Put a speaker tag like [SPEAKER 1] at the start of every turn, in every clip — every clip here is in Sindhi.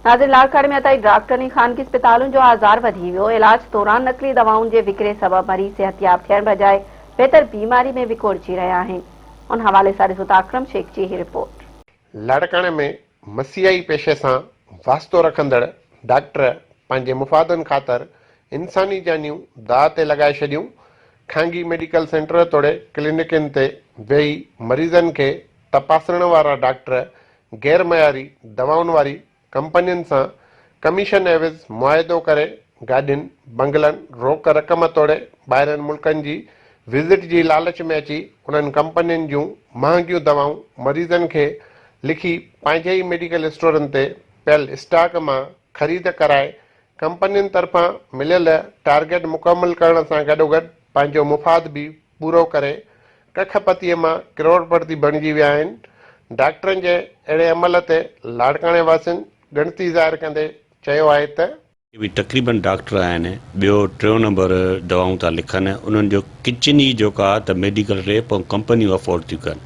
[SPEAKER 1] ناظرين لاڙڪاڻي ۾ عطائي ڊاڪٽرن ۽ خانگي اسپتالن جو آزار وڌي ويو، علاج دوران نقلي دوائن جي وڪري سبب مريض صحتياب ٿيڻ بجاء ويتر بيماري ۾ وڪوڙجي رهيا آهن، ان حوالي سان ڏسو ته اڪرم شيخ جي هي رپورٽ.
[SPEAKER 2] لاڙڪاڻي ۾ مسيحائي پيشي سان واسطو رکندڙ ڊاڪٽر پنهنجي مفادن خاطر انساني جانيون داء تي لڳائي ڇڏيون، خانگي ميڊيڪل سينٽر توڙي ڪلينڪن تي ويهي مريضن کي تپاسڻ وارا ڊاڪٽر غير معياري دوائن واري ڪمپنين سان ڪميشن عيوض معاهدو ڪري گاڏين، بنگلن، روڪ رقم توڙي ٻاهرين ملڪن جي وزٽ جي لالچ ۾ اچي انهن ڪمپنين جون مهانگيون دوائون مريضن کي لکي پنهنجي ئي ميڊيڪل اسٽورن تي پيل اسٽاڪ مان خريد ڪرائي ڪمپنين طرفان مليل ٽارگيٽ مڪمل ڪرڻ سان گڏوگڏ پنهنجو مفاد به پورو ڪري ڪک پتيء مان ڪروڙ پتي بڻجي ويا آهن. ڊاڪٽرن جي اهڙي عمل تي لاڙڪاڻي واسين ڳڻتي ظاهر ڪندي چيو آهي ته.
[SPEAKER 3] به تقريبن ڊاڪٽر آهن ٻيو ٽيون نمبر دوائون ٿا لکن انهن جو ڪچن ئي جيڪو آهي ته ميڊيڪل ريپ ۽ ڪمپنيون افورڊ ٿيون ڪن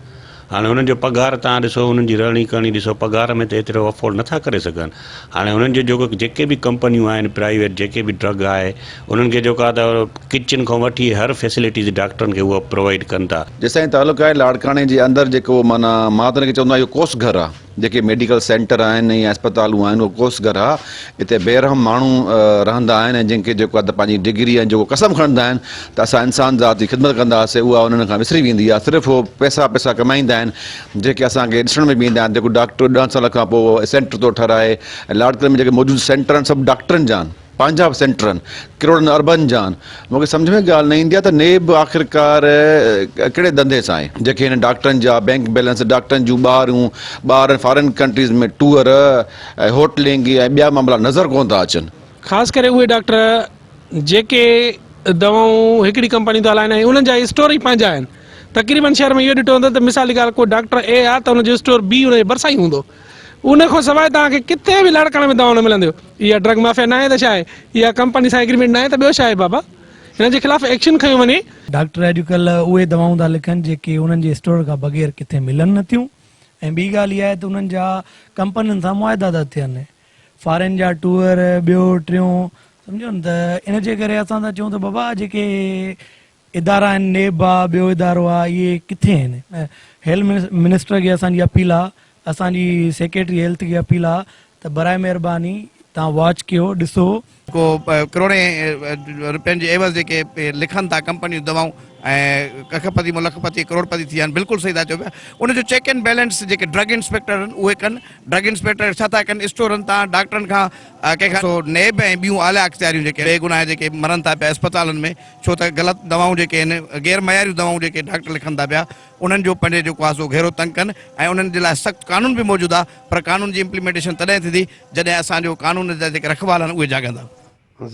[SPEAKER 3] هاڻي انهن جو پگهار تان ڏسو انهن جي رهڻي ڪهڻي ڏسو پگهار ۾ ته ايترو افورڊ نٿا ڪري سگهن هاڻي انهن جو جيڪو جيڪي به ڪمپنيون آهن پرائيويٽ جيڪي به ڊرگ آهي انهن کي جيڪو آهي ته ڪچن کان وٺي هر فيسلٽيز ڊاڪٽرن کي اهو پرووائيڊ ڪن ٿا.
[SPEAKER 4] جيستائين تعلق آهي لاڙڪاڻي جي اندر جيڪو معنيٰ مان ته ان کي چوندو آهيان اهو ڪوس گهر آهي جيڪي ميڊيڪل سينٽر آهن يا اسپتالون آهن اهو ڪوس گهر آهي اتي بي رحم ماڻهو رهندا آهن ۽ جن کي جيڪو آهي ته پنهنجي ڊگري ۽ جيڪو قسم کڻندا آهن ته اسان انسان ذات جي خدمت ڪنداسين اها انهن کان وسري ويندي آهي صرف هو پئسا پئسا ڪمائيندا آهن جيڪي اسان کي ڏسڻ ۾ به ايندا آهن جيڪو ڊاڪٽر ڏهن سالن کان پوء سينٽر ٿو ٺهرائي ۽ لاڙڪاڻي ۾ جيڪي موجود سينٽر آهن سڀ ڊاڪٽرن جا آهن پنهنجا به سينٽر آهن ڪروڙن اربن جا آهن مون کي سمجهه ۾ ڳالهه نه ايندي آهي ته نيب آخرڪار ڪهڙي ڌنڌي سان آهي جيڪي هن ڊاڪٽرن جا بينڪ بيلنس ڊاڪٽرن جون ٻاهريون ٻاهر فارن ڪنٽريز ۾ ٽوئر ۽ هوٽلنگ ۽ ٻيا معاملا نظر ڪونه ٿا اچن.
[SPEAKER 5] خاص ڪري اهي ڊاڪٽر جيڪي دوائون هڪڙي ڪمپني ٿا هلائن ۽ انهن جا اسٽور ئي پنهنجا آهن تقريبن شهر ۾ اهو ڏٺو ويندو ته مثال جي ڳالهه ڪو ڊاڪٽر اي آهي ته ان جو اسٽور بي ان جي ڀرسان ئي هوندو ان کان سواء توهان کي ڪٿي به لاڙڪاڻي ۾ دوائون نه ملنديون. اها ڊرگ مافيا ناهي ته ڇا آهي؟ اها ڪمپني سان ايگريمينٽ ناهي ته ٻيو ڇا آهي بابا؟ هن جي خلاف ايڪشن کنيو وڃي.
[SPEAKER 6] ڊاڪٽر اڄڪلهه اهي دوائون ٿا لکن جيڪي انهن جي اسٽور کان بغير ڪٿي ملن نه ٿيون ۽ ٻي ڳالهه اها آهي ته انهن جا ڪمپنين سان معاهدا ٿا ٿين فارين جا ٽوئر ٻيو ٽيون سمجهو نه ته ان جي ڪري اسان ٿا چئون ته بابا جيڪي ادارا آهن نيب آ ٻيو ادارو آ اهي ڪٿي آهن هيلٿ منسٽر کي اسان جي اپيل آ اسان جي سيڪريٽري هيلٿ کي اپيل آ ته برائي مهرباني توهان واچ ڪيو ڏسو.
[SPEAKER 7] ڪو ڪروڙين رپين جي عيوض جيڪي لکن ٿا ڪمپنيون دوائون ۽ ڪک پتي مون لک پتي ڪروڙ پتي ٿي ويا آهن بلڪل صحيح ٿا چئو پيا ان جو چيڪ اينڊ بيلنس جيڪي ڊرگ انسپيڪٽر آهن اهي ڪن ڊرگ انسپيڪٽر ڇا ٿا ڪن اسٽورن تان ڊاڪٽرن کان ڪنهن کان سو نيب ۽ ٻيون اعليٰ اختياريون جيڪي بي گناهه جيڪي مرن ٿا پيا اسپتالن ۾ ڇو ته غلط دوائون جيڪي آهن غير معياريون دوائون جيڪي ڊاڪٽر لکن ٿا پيا انهن جو پنهنجي جيڪو آهي سو گهيرو تنگ ڪن ۽ انهن جي لاء سخت قانون به موجود آهي پر قانون جي امپليمينٽيشن تڏهن ٿيندي جڏهن اسان جو قانون جا جيڪي رکوال آهن اهي جاڳندا.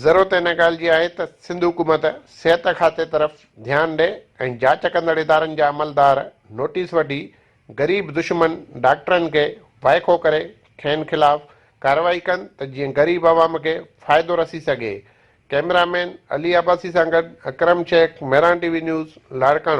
[SPEAKER 2] ضرورت ان ڳالهه جي آهي ته سنڌ حڪومت صحت کاتي طرف ڌيان ڏي ۽ جاچ ڪندڙ ادارن جا عملدار نوٽيس وٺي غريب دشمن ڊاڪٽرن کي وائکو ڪري کين خلاف ڪارروائي ڪن ته جيئن غريب عوام کي فائدو رسي سگهي. ڪئميرا مين علي عباسي سان گڏ Akram Shaikh, Mehran T V news, Larkana.